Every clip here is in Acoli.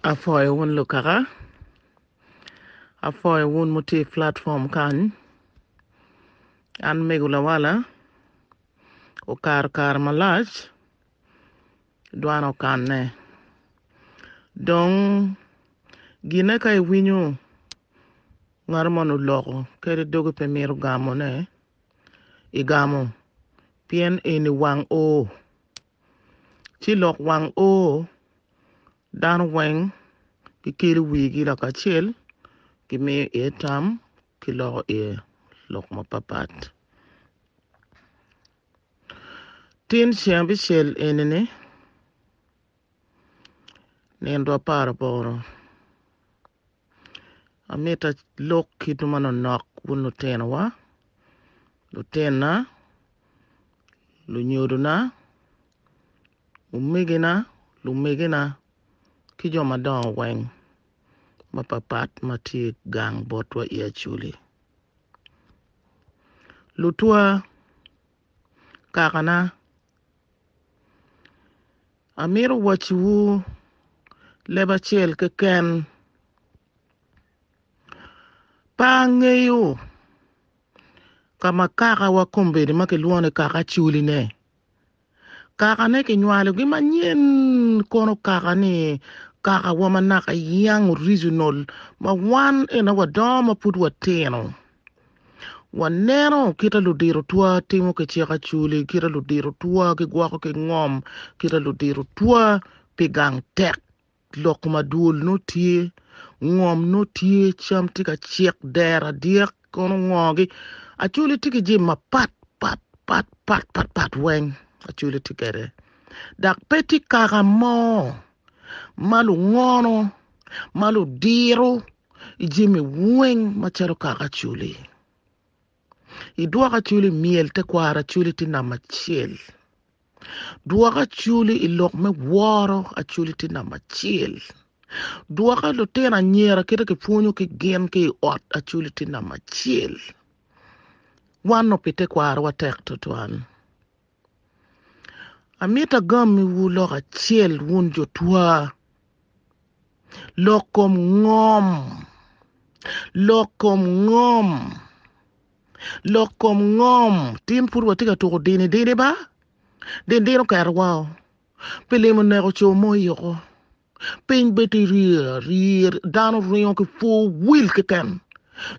Apwoyo wun lukaka, apwoyo wun mutye i platform kany, an mego lawala okato kare malac dwana okanne dong gine ka iwinyo ngat moni oloko kadi doge pe mito gamone igamo pien eni wang oo. Ci lok wang oo dano weng gikelo wigi lakacel gimiyo iye tam kiloko iye lok mapatpat. Tin ceng abicel eni-ni nino aparaboro amito alok kit manonok wun lutinowa, lutinna lunyodona, omegina, lumegina ki jo madongo weng mapatpat ma tye gang botwa i Acholi. Lutwa, kakana, amito wacciwu leb acel keken pe angeyo Ka ma kakawa kombeddi ma kilwongo ni kaka Acholi-ne, kakane kinywalogi manyen kono kaka ni kakawa ma naka yang original ma wan ene wadongo ma pud watino. Waneno kita ludito twa timo ki cik Acholi, kita ludito twa gigwoko ki ngom, kita ludito twa pi gang tek. Lok ma dwol nongo tye, ngom nongo tye, cam tye ka cek, dero adyek kono ngogi. Acholi tye ki jami mapat pat pat pat pat pat weng Acholi tye kwede dok pe tye kaka mo ma lungono ma ludiro i jami weng macalo kaka Acholi. Idwoko Acholi i myel tekwaro Acholi tye namba acel. Dwok Acholi i lok me woro Acholi tye namba acel. Dwoka lutino anyira kite kipwonyo ki gin ki i ot Acholi tye namba acel. Wan pi tekwarowa tek tutwal. Amito agamiwu lok acel wun jo twa. Lok kom ngom. Lok kom ngom. Lok kom ngom. Tin pud watye ka tuko dini dini ba? Dini dini oketo wao. Pi limo neko co mo yoko. Piny bed tye ryr aryr, dano ringo ki four wheel keken.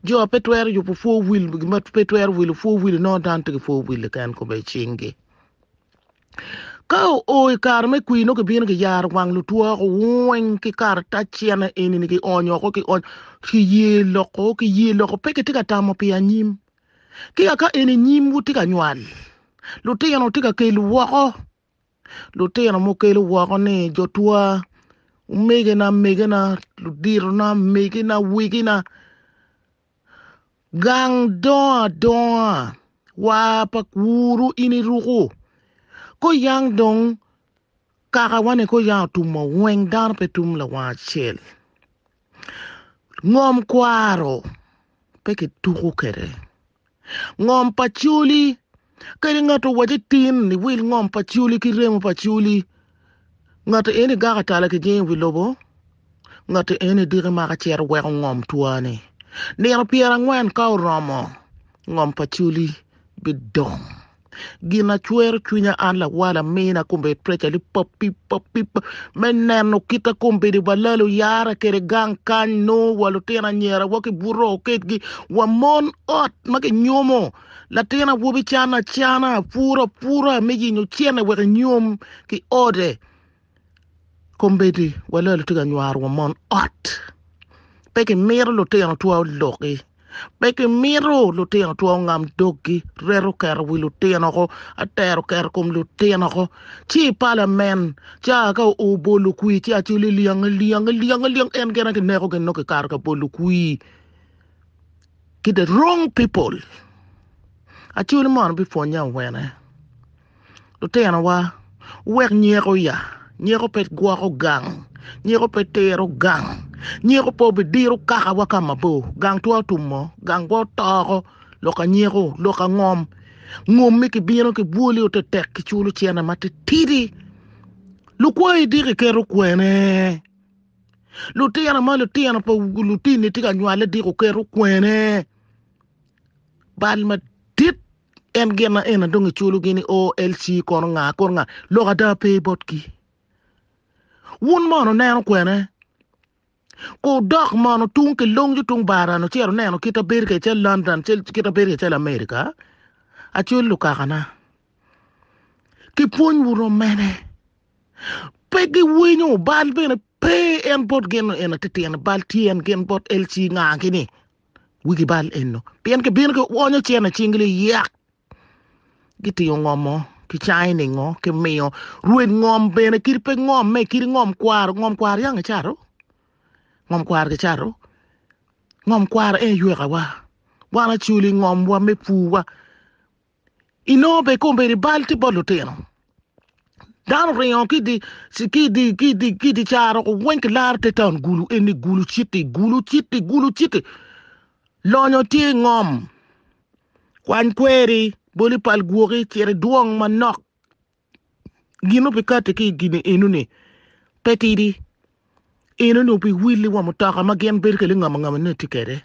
Jo pe twero yubo four wheel, ma pe twero wilo four wheel nongo dano tye ki four wheel keken kome i cinggi. Ka oo i kare me kwir nongo kibino kiyaro wang lutwoko weng ki karatac cene eni-ni kionyo oko kionyo kiye loko kiye loko pe kitye ka tamo pi anyim ki ka eni nyimwu tye ka nywal lutino tye ka kelo woko lutino mukelo woko ni jo twa omegina megina luditona megina wegina Gang dongo adonga, war pa kwuru in iruko. Ko yang dong kakawa ni ko yang otumo weng dano pe tum lawang acel. Ngom kwaro pe kituko kwede. Ngom pa coli kadi ngat owaci tin iwil ngom pa coli ki remo pa coli ngat eni gako atala ki jingo i wi lobo ngat eni diki mako cito weko ngom twani nino pyerangwen ka oromo ngom pa coli bidong. Gin na cwero cwinya an lawala mina kombeddi preca li papi papi me neno kita kombeddi walalo yara kede gang kany nongo wa lutino anyira wa ki buto kedgi wa mon ot ma ki nyomo latin awobi cano acana puro apura me yenyo cene wek enyom ki ode Kombeddi walalo tye ka nywaro wa mon ot pe kimito lutino twa oloki pe kimito lutino twa ongam doggi ret oketo wi lutino oko atero oketo kom lutino oko ci i palamen ca ka oo bolo kwir ci acoli lyange lyange lyange lyang en gin aye kineko gin nongo kikato ka bolo kwir ki the wrong people acoli mono bipwonye awene. Lutinowa, wuwek nyeko ya, nyeko pe gwoko gang, nyeko pe tiro gang, nyeko pe obidiro kakawa ka mabor, gang twa otumo, gangwa otoko, lok anyeko, lok angom, ngom-mi kibino kibwoli otetek kiculo cene matitidi, lukwayi diki iketo kwene? Lutino ma lutino pa lutini tye ka nywale diko keto kwene bal madit en gin na ena dong iculo gini OLC kono nga kono nga lok ada pe botgi wun mono neno kwene Kudok mono tung ki lung ci tung bara-nu ci oneno kit a bedo kwede calo London kit a bedo kwede calo America, acol lukakana ki pwony wu rom mene? Pe giwinyo bal bene pe en bot gin eno atitino bal tye en gin bot LC nga gini wigi bal eno pien gibino gionyo cene i cinggi liyak. Gitingo ngom-mo, kicange ningo, kimiyo rwed ngom bene kadi pe ngomme kadi ngom kwaro, ngom kwaro yang kicato, ngom kwaro kicato, ngom kwaro en ywekawa, wan acoli ngomwa me purwa inongo bene kombeddi bal tye bot lutino. Dano oringo ki i dye caro weng kilaro te taun gulu eni gulu citi gulu citi gulu citi lonyo tye i ngom. Kwany kweri, bol i pal gwoki, cit idwong manok gin obikatti ki i gin enoni pe tidi. Enoni obiwili wa mutoka ma gin bedo kwede ngama ngama nongo itye kwede.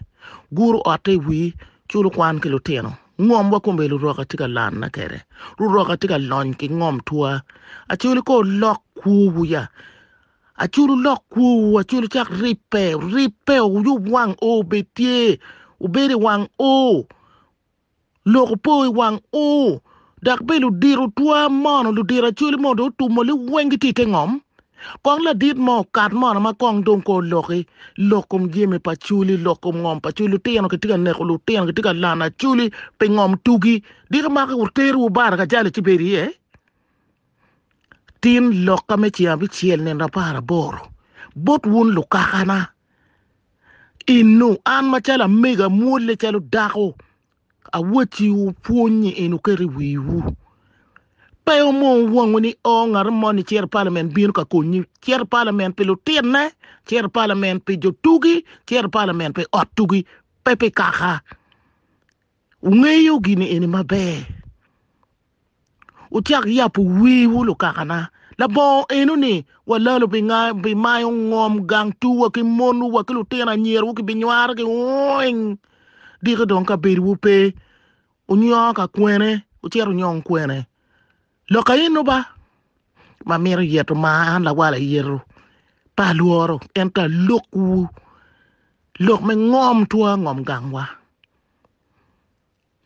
Guro otte i wii, culo kwan ki lutino. Ngom wa kome luroka tye ka lanna kwede. Luroka tye ka lony ki ngom tua. Acoli ko olok kwowu ya. Acol wulok kwowu, acol wucak ribbe, wuribbe wuyub wang oo obed tye, wubed i wang oo, lok opo i wang oo, dok bene ludito twa mono, ludito acoli mono dong otumo liweng gitye i te ngom. Kong ladit mo okat mono ma kong dong ko oloki lok kom jami pa acoli, lok kom ngom pa acoli, lutino kitye ka neko lutino, kitye ka lano acoli pi ngom tugi, diki maki wuterwu bara kajali ci bedo iye. Tin lokka me ceng abicel nino aparaboro bot wun lukakana. Inu an macalo amego amwolle calo dako, awacciwu pwony-nyi en wuket i wiwu. Pe wumong wangwu ni o ngat moni cito i palamen bino ka konyi. Cito i palamen pi lutinne, cito i palamen pi jo tugi, cito i palamen pi ot tugi, pe pi kaka. Wungeyo gin eni maber. Wucak yabo wiwu lukakana. Labongo eno-ni, walalo bimayo ngom gang tuwa ki monwu wa ki lutino anyirawu kibinywaro-gi weng. Diki dong kabedowu pe, wunyongo ka kwene, wucito wunyong kwene. Lok aeno ba, ma mito yeto maa an lawala ayeto, pe alworo, ento alokwu lok me ngom twa ngom gangwa.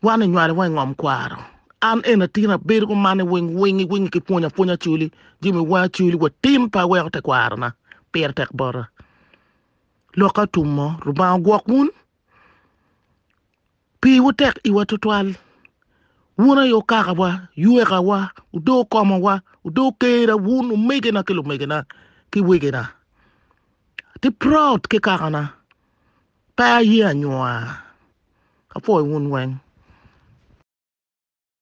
Wan inywale wa i ngom kwaro. An eni atin abedo kuman ni wing wingi wingi ki pwonyo apwonya acoli jami weng acoli wa tim pe aweko tekwaro na pire tek bota. Lok atum mo Rubanga ogwok wun piwu tek iwa tutwal wun aye okaka wa yweka wa odoo komo wa odoo kera wun omegina ki lumegina ki wegina atye proud ki kakana pe aye anywar. Apwoyo wun weng.